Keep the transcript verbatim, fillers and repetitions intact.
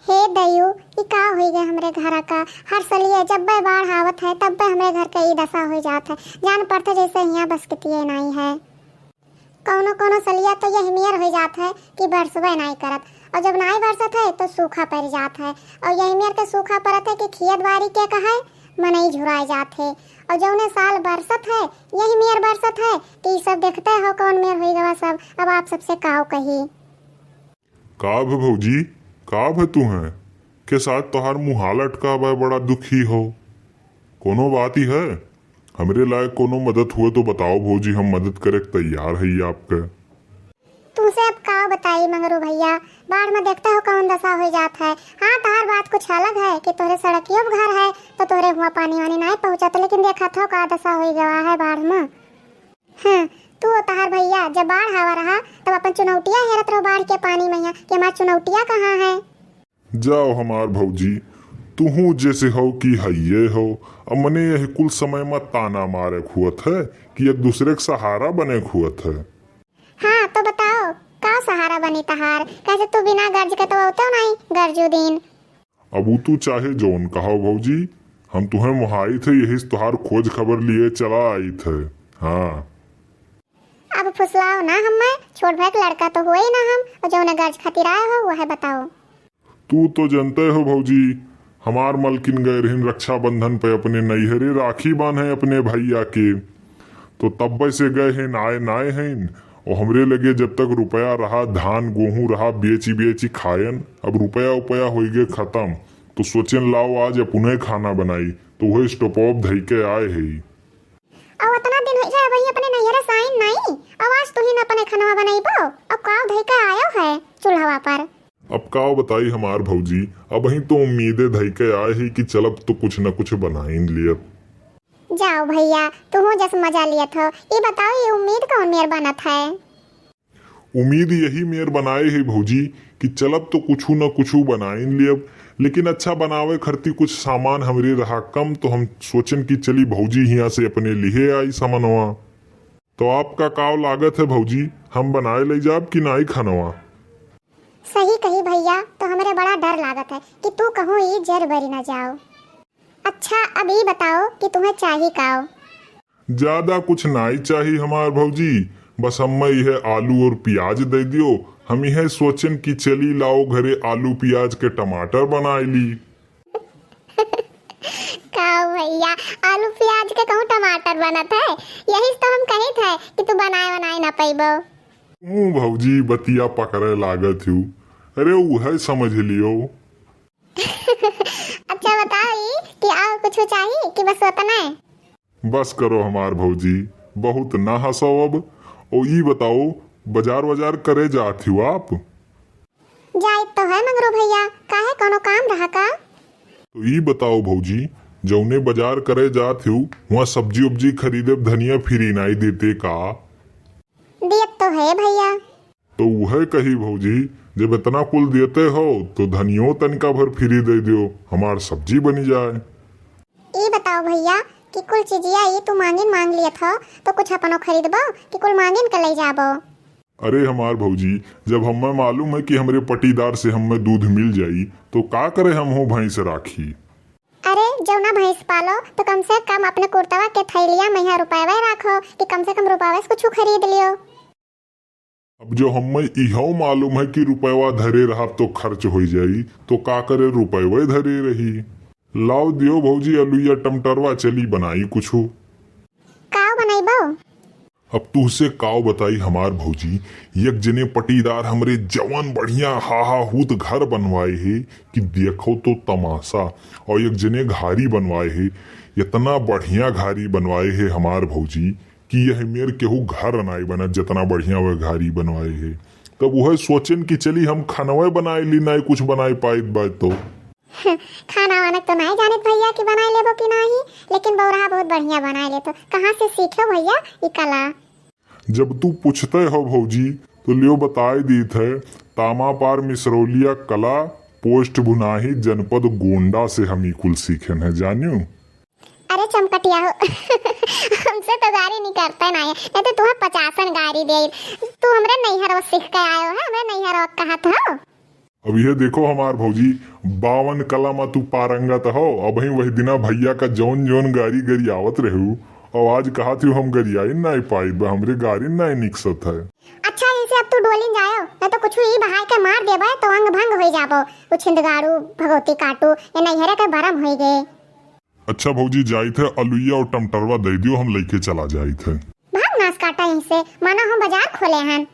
हे दयू, ई का होई गए हमरे घर का? हर सलिए जब्बे बाढ़ आवत है, तब्बे हमरे घर के ई दशा होई जात है। जान पड़त है जैसे हियाँ बसकतिये नाई है। कौनो कौनो सलिया तो यही मेर होई जात है कि बरसबे नाई करत, और जब नाई बरसत है तो सूखा पड़ जात है, और यही मेर के सूखा पड़त है कि खियत बारी के कहे मनई झुराए जात है, और जौने साल बरसत है यही मेर बरसत है कि ई सब देखते हो कौन मेर होई गवा सब। अब आप सबसे काव कही। का भे भौजी, का भे तुहें? के साथ तोहार मुँह लटका बा, बड़ा दुखी हो। कोनो बात ही है? हमरे लायक कोनो मदद हुए तो बताओ भौजी, हम मदद करे के तैयार हई आपके। तुमसे अब का बताई मंगरू भैया, बाढ़ में देखते हो कौन दशा हो जात है। हाँ, तोहार बात कुछ अलग है कि तोहरे सड़कियों पे घर है तो तोहरे हुआ पानी वानी नाई पहुँचत, लेकिन देखत हो का दशा हो गवा है बाढ़ में। हाँ, तू और तहार भैया जब बाढ़ आवा रहा, तब अपन चुनौटिया हेरत रहो बाढ़ के पानी में, यहाँ कि हमार चुनौटिया कहाँ है? जाओ हमार भौजी, तुहू जैसे हो कि हइये हो। अब मने यही कुल समय में ताना मारे के हुअत है कि एक दूसरे के सहारा बने के हुअत है। हाँ, तो बताओ, का सहारा बनी तहार? कैसे तू बिना गर्ज के तो होते नहीं, गर्जू दिन। अब उ तू चाहे जौन कहो भौजी, हम तुहें मोहाइत है, यही से तुहार खोज खबर लिए चला आइत है। हाँ। अब फुसलाओ ना हमें, छोट भाई के लड़का तो हुए ही ना हम, और जौने गर्ज खातिर आए हो, वह बताओ। तू तो जनते हो भौजी, हमार मलकिन गए रहिन रक्षाबंधन पे अपने नैहरे राखी बांधे अपने भैया के, तो तब्बे से गए हैं, आए नाए हैं। और हमरे लगे जब तक रुपया रहा, धान गोहूं रहा, बेची बेची खायन। अब रुपया उपया होई गए खत्म, तो सोचेन लाओ आज अपने खाना बनाई, तो वह स्टोव धई के आए है। अब इतना दिन हो जाए वही अपने नैहरे से आइन नाई, अब आज तू ही न अपने खनवा बनइबो। अब काव धई के आयो है चूल्हवा पर। अब काव बताई हमार भौजी, अबहीं तो उम्मीदे धई के आए ही कि चलब तो कुछ न कुछ बनाइन लियब। जाओ भैया, तुहू जस मजा लियत हो। ई बताओ, ई उम्मीद कौन मेर बनत है? उम्मीद यही मेर बनाए है भौजी कि चलब तो कुछु न कुछु बनाइन लियब, लेकिन अच्छा बनावे खरती कुछ सामान हमरे रहा कम, तो हम सोचन कि चली भौजी हियाँ से अपने लिहे आई सामानवा। तो आपका काव लागत है भौजी, हम बनाए ले जाब कि नाई खानवा? सही कही भैया, तो हमरे बड़ा डर लागत है कि तू कहूँ ई जर बरी ना जाओ। अच्छा, अब ई बताओ कि तुम्हें चाही काव? ज्यादा कुछ नाई चाही हमार भौजी, बस हम्मे इहे आलू और प्याज दे दियो। हम इहे सोचन कि चली लाओ घरे आलू प्याज के टमाटर बनाए ली। का भैया, आलू प्याज के कहूँ टमाटर बनत है? यही से तो हम कहित है कि तू बनाए बनाए ना पैबो। तू भौजी बतिया पकड़े लागत हूँ। अरे उहे समझ लियो। अच्छा बताओ ई कि और कुछ चाही कि बस उतना है? बस करो हमार भौजी, बहुत ना हंसो अब। ओ ई बताओ, बाजार वाजार करे जात हो आप? जाइत तो है मंगरू भैया, काहे कोनो काम रहा का? तो ई बताओ भौजी, जौने बाजार करे जात हो, वहाँ सब्जी उब्जी खरीदे धनिया फ्री नाई देते का? दियत तो है भैया। तो उहे कही भौजी, जब इतना कुल देते हो तो धनियो तनिका भर फ्री दे दियो, हमार सब्जी बनी जाए। ई बताओ भैया कि कुल चीजिया ई तू मांगिन मांग लियत हो, तो कुछ अपनो खरीदबो कि कुल मांगिन के ले जाबो? अरे हमार भौजी, जब हमें मालूम है कि हमरे पटीदार से हमें दूध मिल जाई, तो का करे हम हो भैंस राखी? अरे जौना भैंस पालो तो कम से कम अपने कुर्तवा के थैलिया में यहाँ रुपयवा राखो कि कम से कम रुपयवा से कुछ खरीद लियो। अब जो हमें इहो मालूम है कि रुपयवा धरे रहब तो खर्च हो जाई, तो का करे रुपयवे धरे रही। लाओ दियो भौजी अलुइया टमटरवा, चली बनाई कुछो। का बनइबो? अब तुहसे काव बताई हमार भौजी, एक जने पटीदार हमरे जवन बढ़िया हाहा हूत घर बनवाए हे कि देखो तो तमाशा, और एक जने घारी बनवाए हे, इतना बढ़िया घारी बनवाए हे हमार भौजी कि यह मेर केहू घर नाई बनत, जितना बढ़िया वह घारी बनवाए हे। तब वह सोचन कि चली हम खनवे बनाए ली, नाई कुछ बनाए पाइत बा तो। खाना वाना तो नाई जानित भैया कि बनाए लेबो कि नाही, लेकिन बौरहा बहुत बढ़िया बनाए लेतो। कहाँ से सीखो भैया ई कला? जब तू पूछते हो भौजी, तो लियो बताए दीत है, तामापार मिसरौलिया कला, पोस्ट भुनाही, जनपद गोंडा से हम ई कुल सीखेन है, जानियो। अरे चमकटिया हो, हमसे तो गारी निकरते नाई है, नहीं तो तुम्हें पचासन गारी दे। तू हमरे नैहर सीख के आयो है, हमरे नैहर कहत हो। अब यह देखो हमार भौजी, बावन कला मा तू पारंगत हो। अबहीं वही दिना भइया का जौन जौन गारी गरियावत रहू, अउ आज कहत हू हम गरियाई नाहीं पाइब, हमरे गारी नाहीं निकसत है। अच्छा, इनसे अब तू डोलिन जायो, न तो कुछ ई बहाय के मार देबे तो अंग भंग होई जाबो। कुछ हिंदगाड़ू, भगवती काटू, ये नैहरे के बरम होई गए। अच्छा भौजी, जाइत है, अलुइया अउ टमटरवा दे दियो, हम लइके चला जाइत है। भाग नास काटा इनसे, मानो हम बाजार खोले हन।